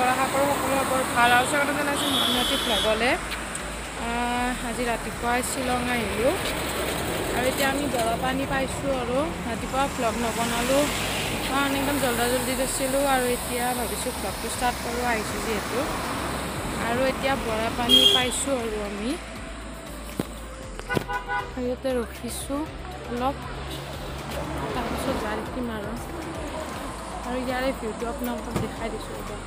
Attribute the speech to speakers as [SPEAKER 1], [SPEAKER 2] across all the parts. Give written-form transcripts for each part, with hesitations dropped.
[SPEAKER 1] খবৰ আশা কৰোঁ সকলোৰে বৰ ভাল আৰু স্বাগতম জনাইছোঁ নতুন ভ্লগলৈ। আজি ৰাতিপুৱাই শ্বিলং আহিলোঁ আৰু এতিয়া আমি বৰাপানী পাইছোঁ আৰু ৰাতিপুৱা ভ্লগ নবনালোঁ কাৰণ একদম জলদা জলদি গৈছিলোঁ আৰু এতিয়া ভাবিছোঁ ভ্লগটো ষ্টাৰ্ট কৰোঁ আহিছোঁ যিহেতু। আৰু এতিয়া বৰাপানী পাইছোঁ আৰু আমি ইয়াতে ৰখিছোঁ অলপ, তাৰপিছত যাই দেখিম আৰু আৰু ইয়াৰে ভিউটো আপোনালোকক দেখাই দিছোঁ এবাৰ।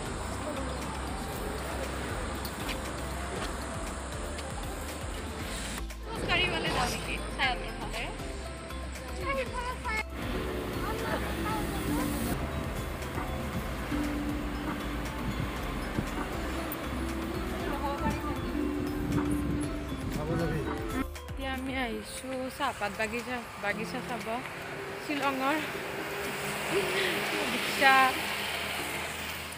[SPEAKER 1] এতিয়া আমি আহিছোঁ চাহপাত বাগিচা চাব, শ্বিলঙৰ দীক্ষা।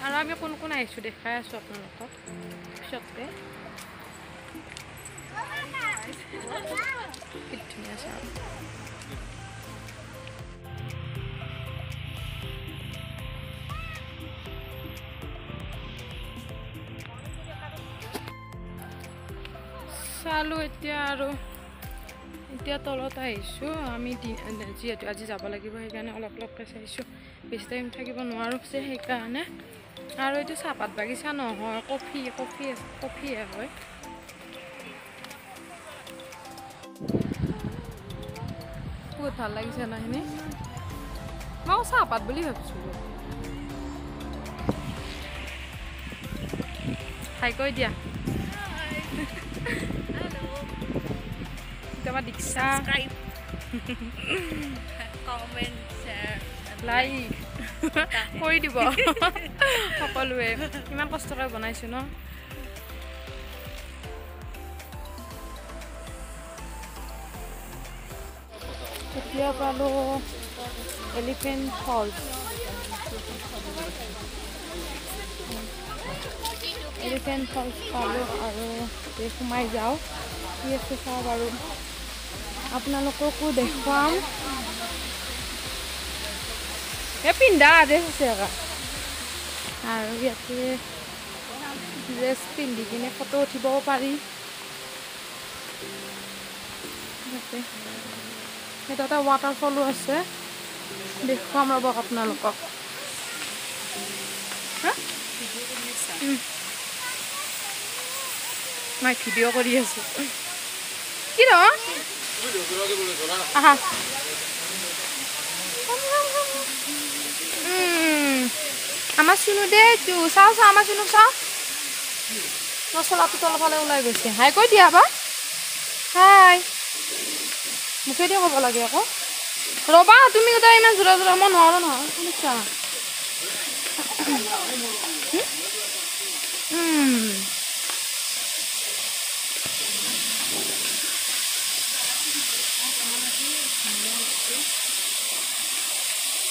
[SPEAKER 1] আৰু আমি কোন কোন আহিছোঁ দেখাই আছোঁ আপোনালোকক পিছতে। কি ধুনীয়া চাহ। চালোঁ এতিয়া আৰু এতিয়া তলত আহিছোঁ আমি, যিহেতু আজি যাব লাগিব সেইকাৰণে অলপ অলপকৈ চাইছোঁ, বেছি টাইম থাকিব নোৱাৰোঁ যে সেইকাৰণে। আৰু এইটো চাহপাত বাগিচা নহয়, কফি কফি কফিহে হয়। বহুত ভাল লাগিছে ন সেইখিনি, মই চাহপাত বুলি ভাবিছিলোঁ। হাই কৈ দিয়া দীক্ষা, লাইক কৰি দিব সকলোৱে, ইমান কষ্টকৈ বনাইছোঁ ন। এতিয়া পালোঁ এলিফেণ্ট ফলছ। এলিফেণ্ট ফলছ পালোঁ আৰু সোমাই যাওঁ, কি আছে চাওঁ বাৰু, আপোনালোককো দেখুৱাম। এই পিন্ধা ড্ৰেছ আছে আৰু ইয়াতে ড্ৰেছ পিন্ধি কিনে ফটো উঠিবও পাৰি। ইয়াতে এটা এটা ৱাটাৰফলো আছে, দেখুৱাম ৰ'ব আপোনালোকক। মই ভিডিঅ' কৰি আছোঁ। কি ন আহা আমাৰ চুনু দে, চাওঁ চাওঁ আমাৰ চুনুক চাওঁ, মচলাটো তলফালে ওলাই গৈছে। হাই কৈ দিয়া বা, হাই মুখেদি ক'ব লাগে আকৌ। ৰ'বা তুমি গোটেই ইমান জোৰা জোৰা, মই নোৱাৰোঁ নহয়। শুনিছা?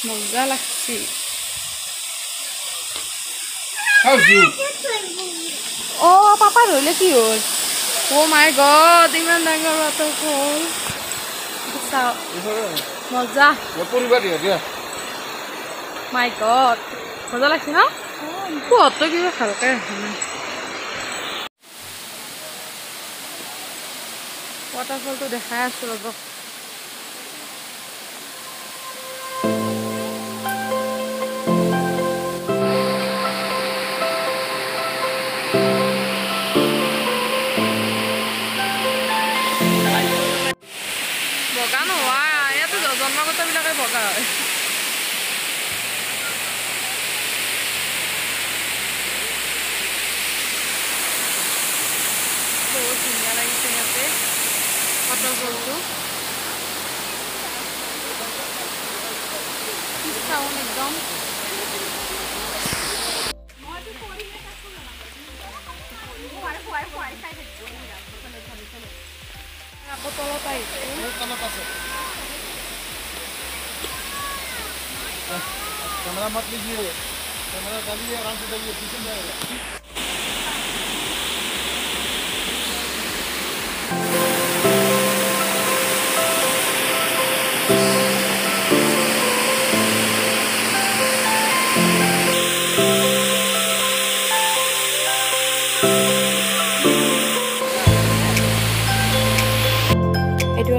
[SPEAKER 1] মজা লাগছে। অ পাপা ধৰিলে কি হ'ল? অ' মাই গড, ইমান ডাঙৰ ৱাটাৰফল, চাওঁ মজা। মাই গড, মজা লাগছে ন? পোহৰটো কিবা ভালকে ৱাটাৰফলটো দেখাই আছো ৰ'ব। বগা নহয়, ইয়াতো জন্মগতবিলাকে বগা হয়। বহুত ধুনীয়া লাগিছে ইয়াতে ৱাটাৰফলটো, কি চাউণ্ড একদম। আকৌ তলত আহিছোঁ।
[SPEAKER 2] कैमरा मत लीजिए, कैमरा डालिए, आराम से डालिए, पीछे जाएगा।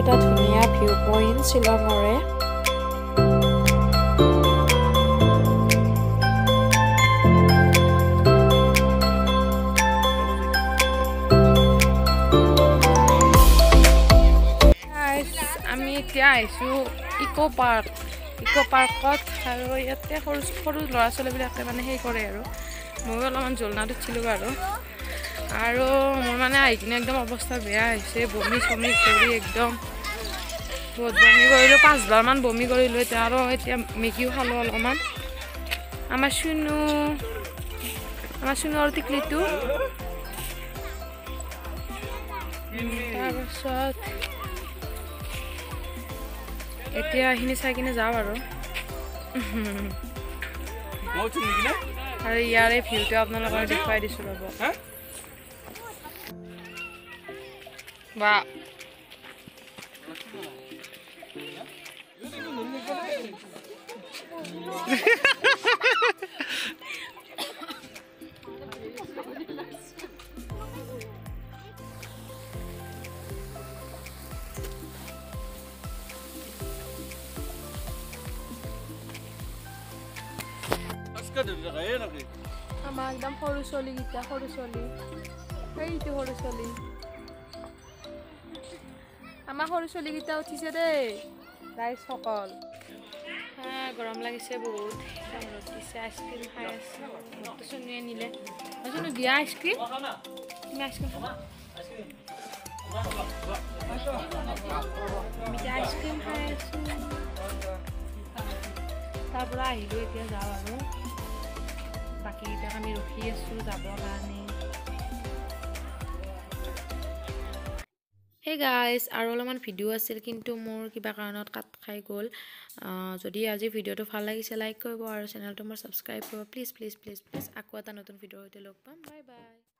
[SPEAKER 1] এটা ধুনীয়া ভিউ পইণ্ট শ্বিলঙৰে। আমি এতিয়া আহিছোঁ ইক' পাৰ্ক, ইক' পাৰ্কত। আৰু ইয়াতে সৰু সৰু ল'ৰা ছোৱালীবিলাকে মানে সেই কৰে আৰু। ময়ো অলপমান জোলনাত উঠিছিলোঁ বাৰু। আৰু মোৰ মানে আহি কিনে একদম অৱস্থা বেয়া হৈছে, বমি চমি কৰি একদম বহুত বমি কৰিলোঁ, 5বাৰমান বমি কৰিলোঁ এতিয়া। আৰু এতিয়া মেগীও খালোঁ অলপমান। আমাৰ চুনু আৰু টিকলিটো। তাৰপাছত এতিয়া এইখিনি চাই কিনে যাওঁ আৰু। আৰু ইয়াৰে ভিউটো আপোনালোকক দেখুৱাই দিছোঁ ৰ'ব। বা আমাৰ একদম সৰু ছোৱালীকেইটা, সৰু ছোৱালী, সেইটো সৰু ছোৱালী, আমাৰ সৰু ছোৱালীকেইটা উঠিছে দেই ৰাইজসকল। গৰম লাগিছে বহুত, একদম ৰ'দ দিছে। আইচক্ৰীম খাই আছোঁ, মোকতো চুনুৱে নিলে। চুনু দিয়া আইচক্ৰীম, তুমি আইচক্ৰীম খাবা? আমি এতিয়া আইচক্ৰীম খাই আছোঁ। তাৰ পৰা আহিলোঁ, এতিয়া যাওঁ আৰু। বাকীকেইটাক আমি ৰখি আছোঁ যাবৰ কাৰণে। হে গাইজ, আৰু অলপমান ভিডিঅ' আছিল কিন্তু মোৰ কিবা কাৰণত কাট খাই গ'ল। যদি আজি ভিডিঅ'টো ভাল লাগিছে লাইক কৰিব আৰু চেনেলটো মোৰ ছাবস্ক্ৰাইব কৰিব। Please please please please. আকৌ এটা নতুন ভিডিঅ'ৰ সৈতে লগ পাম। Bye bye.